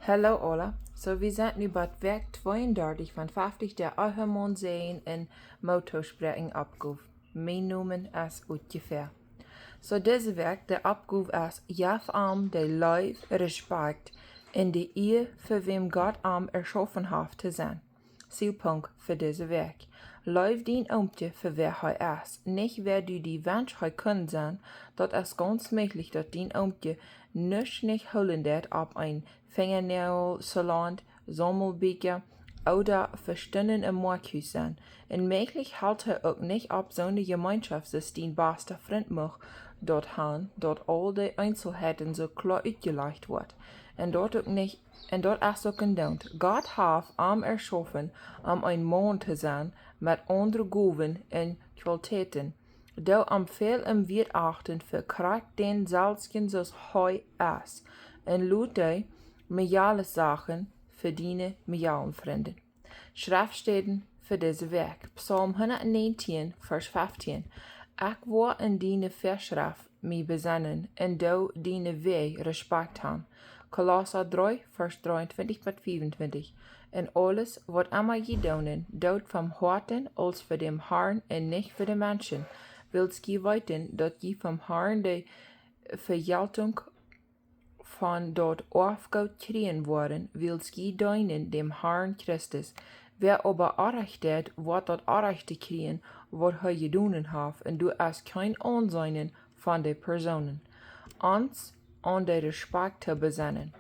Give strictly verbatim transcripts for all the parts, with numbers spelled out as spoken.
Hallo aula. So, wie sent nu bie Wäakj tweeundartich von feftich, de Ehemaun säajnen un Moot toospräakjen Oppgow. Mien Nomen es Utjefäa. So, dise Wäakj, de Oppgow es: Jeff am de Leew, Respakjt un de Ea, fa wäm Gott am erschaufen haft to sennen. Zielpunkt fa dise Wäakj: Leew dien Oomkje fa wäa hee es, nich wäa du die wenschst hee kunn sennen. Daut es gaunz mäajlich, daut dien Oomkje nuscht nich hoolen deit opp een Fingernagelsalon, Saumelbieekja ooda fa Stunden em Moakjhus sennen. Un mäajlich helt hee uk nich opp soone Jemeenschoft, soo aus dien basta Frint mucht daut han, daut aul de Eenselheiten soo kloa utjelajcht woat. Un daut uk nich, un daut es uk een Doont. Gott haft am erschaufen, om een Maun to sennen met aundre Gowen un Kwalitäten. Doo am väl em Wieet achten, fa krakjt dän selwjen soo aus hee es. Un lot dee Mejales sajen fa diene Mejalen Frind. Schreftstäden fa dise Wäakj: Psalm hundatnientieen, Varsch feftieen: Ekj woa aun diene Väaschreft mie besennen un doo diene Wäaj Respakjt han. Kolossa dree, Varsch dreeuntwintich bat fiefuntwintich: Un aules, waut emma jie doonen, doot vom Hoaten aus fa däm Harn un nich fa de Menschen, wiels jie weeten, daut jie vom Harn de Vejeltunk von daut Oafgoot kjrieen woaren, wiels jie deenen däm Harn Christus. Wäa oba Orrajcht deit, woat daut Orrajchte kjrieen, waut hee jedonen haft, un doa es kjeen Aunseenen von de Persoonen. Ons aun de Respakjt to besennen.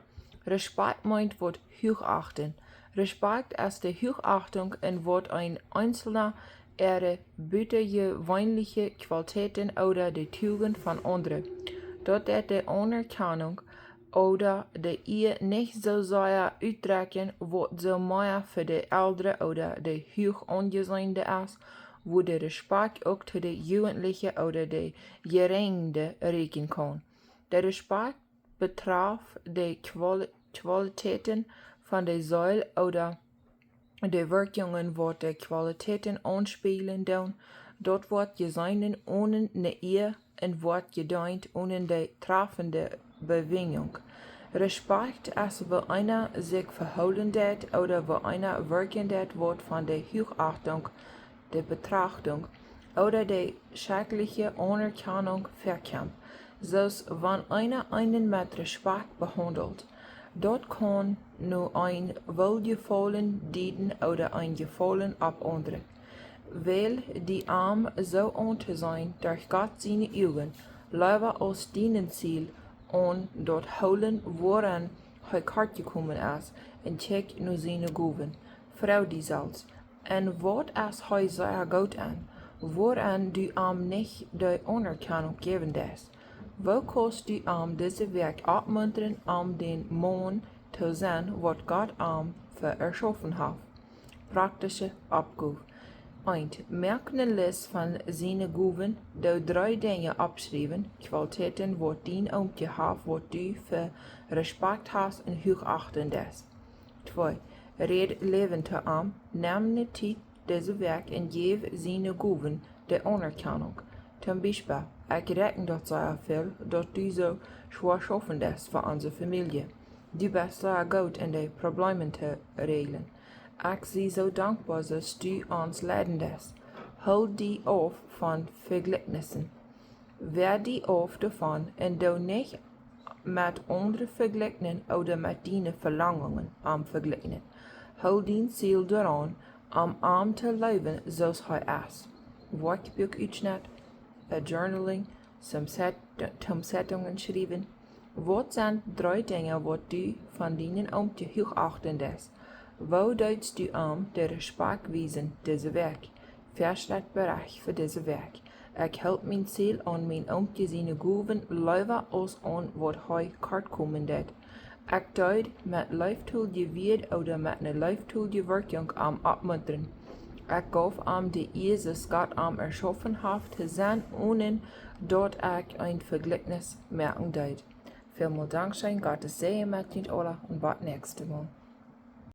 Respakjt meent waut huach achten. Respakjt es de Huachachtunk, en waut een Eenselna äare butajeweenelje Kwalitäten ooda de Tugenden von aundre. Daut deit de Aunerkjanunk ooda de Ea nich soo sea utdrekjen, waut soo mea fa de Elre ooda de Huach aunjeseene es, woo de Respakjt uk to de Jugendliche ooda de Jerinje rieekjen kaun. De Respakjt betraft de Qual-, Kwalitäten von de Seel ooda de Wirkjungen, waut de Kwalitäten aunspieejlen doonen. Daut woat jeseenen onen ne Ea un woat jedeent onen de trafende Bewäajunk. Respakjt es, woo eena sikj vehoolen deit ooda woo eena wirkjen deit, waut von de Huachachtunk, de Betrachtunk ooda de schekjliche Aunerkjanunk väakjemt, soo aus wan eena eenen met Respakjt behaundelt. Daut kaun no een Woljefaulen dieden ooda een Jefaulen opp aundre. Wäl die am soo auntoseenen derch Gott siene Uagen, leewa aus dienen Ziel aun daut hoolen, woaraun hee kort jekomen es, un kjikj no siene Gowen. Froag die selfst: En waut es hee sea goot en, woaraun du am nich de Aunerkjanunk jäwen deist? Woo kaust du am dise Wäakj oppmuntren, om dän Maun to sennen, waut Gott am fa erschaufen haft? Praktische Oppgow. Eent: Moak ne List von siene Gowen, doo dree Dinja oppschriewen, Kwalitäten, waut dien Oomkje haft, waut du fa Respakjt hast un huachachten deist. Twee: Räd Läwen to am. Nem ne Tiet dise Wäakj un jeff siene Gowen de Aunerkjanunk. Toom Biespel: Ekj räakjen daut sea väl, daut du soo schwoa schaufen deist fa onse Famielje. Du best sea goot en de Probleemen to räajlen. Ekj sie soo dankboa, daut du ons leiden deist. Hool die auf von Vejlikjnissen. Wea die auf doavon un doo nich met aundre vejlikjen ooda met diene Velangen am vejlikjen. Hool dien Ziel doaraun, om am to leewen soo aus hee es. Woakjbuak utschnett, eh, journaling, toom Zet-, toom Zeitungen schriewen. Waut sent dree Dinja, waut du von dienen Oomkje huachachten deist? Woo deist du am de Respakjt wiesen dise Wäakj? Väaschreft Berecht fa dise Wäakj. Ekj hool mien Ziel aun mien Oomkje siene Gowen leewa aus aun waut hee kort komen deit. Ekj deed met leeftolje Wieed ooda met ne leeftolje Wirkjunk am oppmuntren. Ekj jeef am de Ea, soo aus Gott am erschaufen haft to sennen, onen daut ekj een Vejlikjnis moaken deed. Välmol dankscheen, Gott säajen junt aula un bat näakjstet Mol.